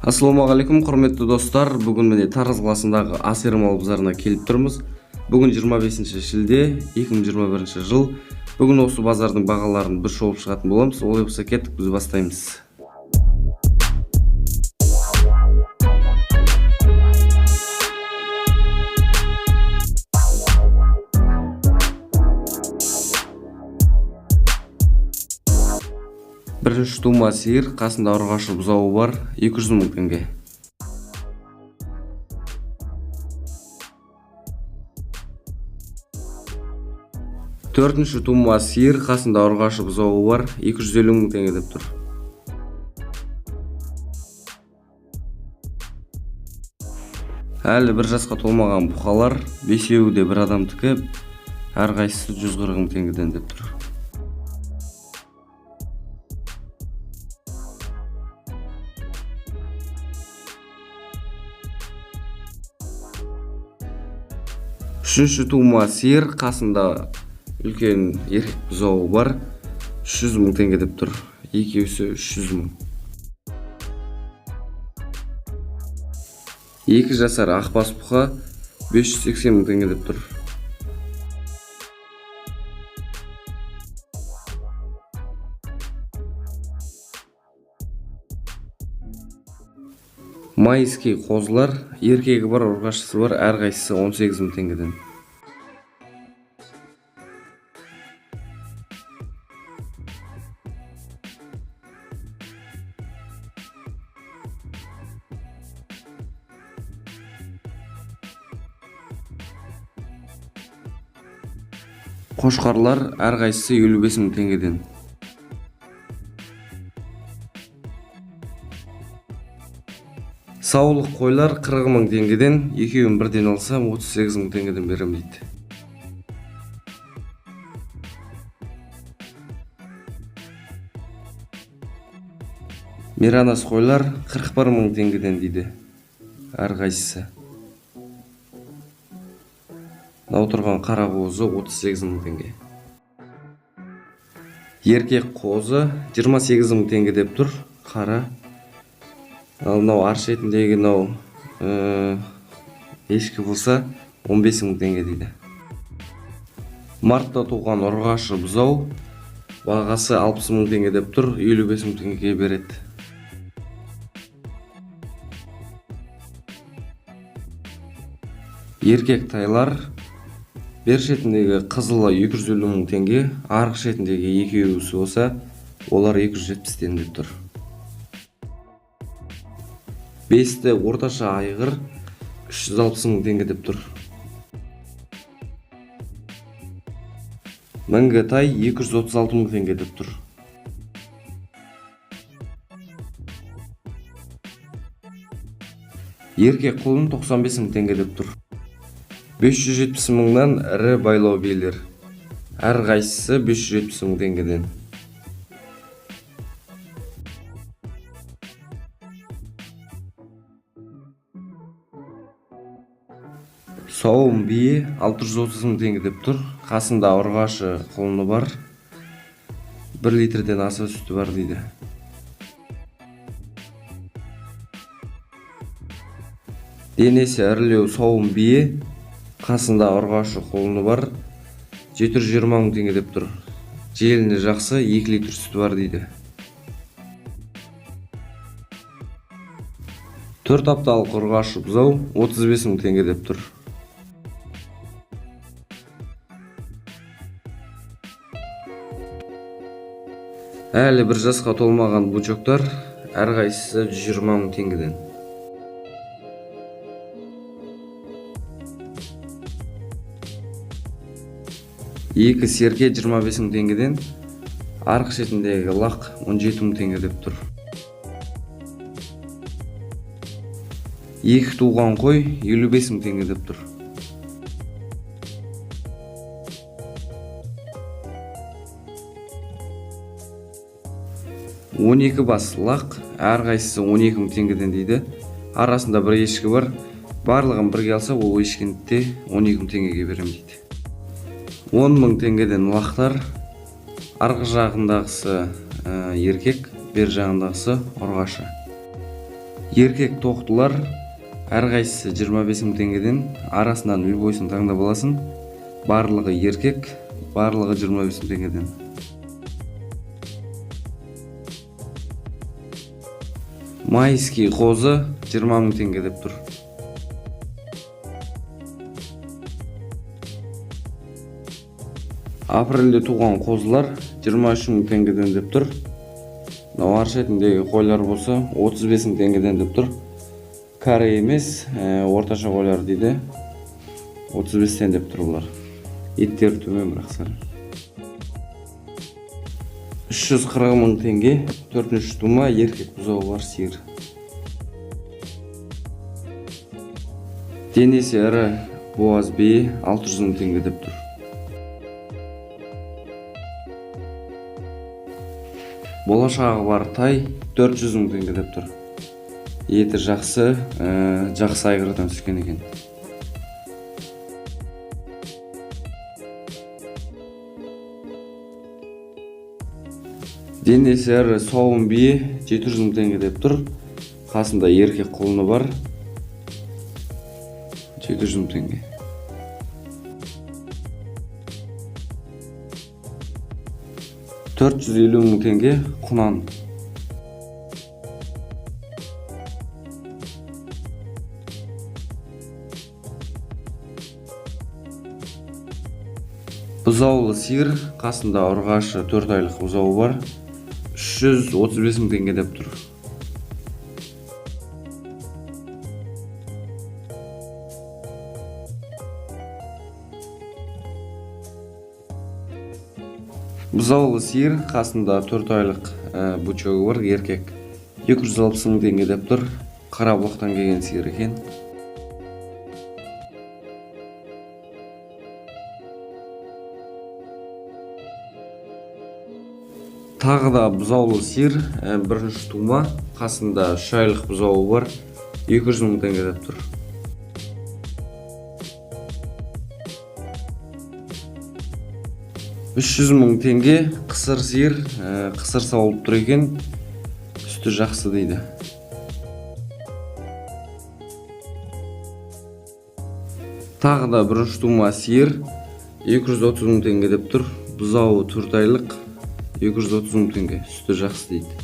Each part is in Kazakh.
Ассалаумағалейкум, құрметті достар. Бүгін міне Тараз қаласындағы Асер мал базарына келіп тұрмыз. Бүгін 25 шілде 2021 жыл. Бүгін осы базардың бағаларын бір шолып шығатын боламыз. Олай болса кеттік, біз бастаймыз. Бірінші тума сиыр, қасында ұрғашы бұзауы бар, 200 мың теңге. Төртінші тума сиыр, қасында ұрғашы бұзауы бар, 250 мың теңге деп тұр. Әлі бір жасқа толмаған бұқалар, бесеуі де бір адамдікі, әрқайсысы 140 мың теңгеден деп тұр. Үшінші тума сиыр, қасында үлкен еркек бұзауы бар, 300 мың теңге деп тұр. Екеуісі 300 мың. 2 жасар ақбас бұқа 580 мың теңге деп тұр. Майский қозылар, еркегі бар, ұрғашысы бар, әрқайсысы 18 мың теңгеден. Қошқарлар әрқайсысы 55 мың теңгеден. Саулық қойлар 40 мың теңгеден, екеуін бірден алсам 38 мың теңгеден беремін дейді. Миранас қойлар 41 мың теңгеден дейді әрқайсысы. Мынау тұрған қара қозы 38 мың теңге. Еркек қозы 28 мың теңге деп тұр, қара. Ал мынау ар шетіндегі мынау ешкі болса 15 мың теңге дейді. Мартта туған ұрғашы бұзау бағасы 60 мың теңге деп тұр, 55 мың теңгеге береді. Еркек тайлар бер шетіндегі қызылы 250 мың теңге, арғы шетіндегі екеуісі болса, олар 270-тен деп тұр. Бесті орташа айғыр 360 мың теңге деп тұр. Мінгі тай 236 мың теңге деп тұр. Еркек құлын 95 мың теңге деп тұр. 570 мыңнан ірі байлау биелер. Әрқайсысы 570 мың теңгеден. Сауын бие 630 мың теңге деп тұр. Қасында ұрғашы құлыны бар. 1 литрден аса сүті бар дейді. Денесі ірілеу сауын бие, қасында ұрғашы құлыны бар, 720 мың теңге деп тұр. Желіні жақсы, 2 литр сүті бар дейді. 4 апталық ұрғашы бұзау 35 мың теңге деп тұр. Әлі бір жасқа толмаған бучоктар әрқайсысы 120 мың теңгеден. Екі серке 25 мың теңгеден, арғы шетіндегі лақ 17 мың теңге деп тұр. Екі туған қой 55 мың теңге деп тұр. Он екі бас лақ, әрқайсысы 12 мың теңгеден дейді. Арасында бір ешкі бар, барлығын бірге алса, ол ешкіні де 12 мың теңгеге беремін дейді. 10 мың теңгеден лақтар, арғы жағындағысы еркек, бер жағындағысы ұрғашы. Еркек тоқтылар әрқайсысы 25 мың теңгеден, арасынан любойсын таңдап аласың. Барлығы еркек, барлығы 25 мың теңгеден. Майский қозы 20 мың теңге деп тұр. Апрельде туған қозылар 23 мың теңгеден деп тұр. Мынау ар шетіндегі қойлар болса 35 мың теңгеден деп тұр. Кәрі емес, орташа қойлар дейді. 35-тен деп тұр бұлар. Еттері төмен бірақ сәл. 340 мың теңге, төртінші тума еркек бұзауы бар сиыр. Денесі ірі буаз бие 600 мың теңге деп тұр. Болашағы бар тай 400 мың теңге деп тұр. Еті жақсы, жақсы айғырдан түскен екен. Денесі ірі сауын бие 700 мың теңге деп тұр. Қасында еркек құлыны бар. 700 мың теңге. 450 мың теңге құнан. Бұзаулы сиыр, қасында ұрғашы 4 айлық бұзауы бар. 335 мың теңге деп тұр. Бұзаулы сиыр, қасында 4 айлық бычогы бар, еркек. 260 мың теңге деп тұр. Қарабұлақтан келген сиыр екен. Тағы да бұзаулы сиыр, бірінші тума, қасында 3 айлық бұзауы бар, 200 мың теңге деп тұр. 300 мың теңге қысыр сиыр, қысыр сауылып тұр екен, сүті жақсы дейді. Тағы да бірінші тума сиыр, 230 мың теңге деп тұр. Бұзауы 4 айлық, 230 мың теңге, сүті жақсы дейді.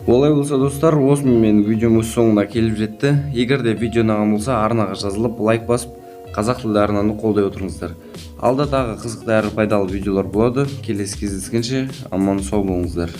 Олай болса достар, осымен менің видеом өз соңына келіп жетті. Егер де видео ұнаған болса, арнаға жазылып, лайк басып, қазақ тілді арнаны қолдай отырыңыздар. Алда тағы қызықты әрі пайдалы видеолар болады. Келесі кездескенше аман сау болыңыздар.